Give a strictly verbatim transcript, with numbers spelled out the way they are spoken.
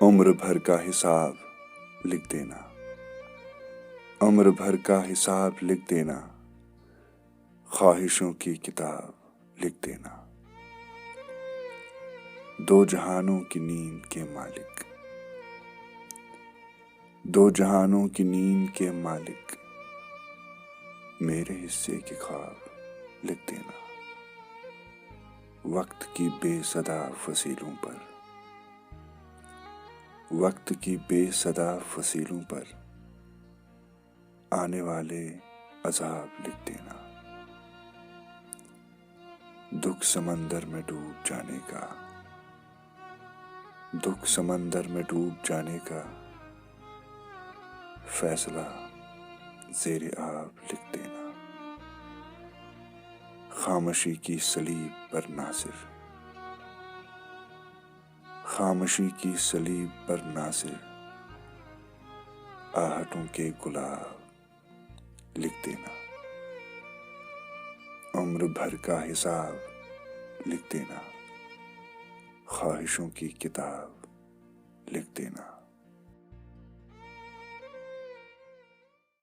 عمر भर का हिसाब लिख देना, उम्र भर का हिसाब लिख देना, ख्वाहिशों की किताब लिख देना। दो जहानों की नींद के मालिक, दो जहानों की नींद के मालिक, मेरे हिस्से के ख्वाब लिख देना। वक्त की बेसदा फसीलों पर, वक्त की बेसदा फसीलों पर आने वाले अजाब लिख देना। दुख समंदर में डूब जाने का, दुख समंदर में डूब जाने का फैसला ज़ेरे आब लिख देना। खामोशी की सलीब पर नासिर, खामोशी की सलीब पर नासिर, आहटों के गुलाब लिख देना। उम्र भर का हिसाब लिख देना, ख्वाहिशों की किताब लिख देना।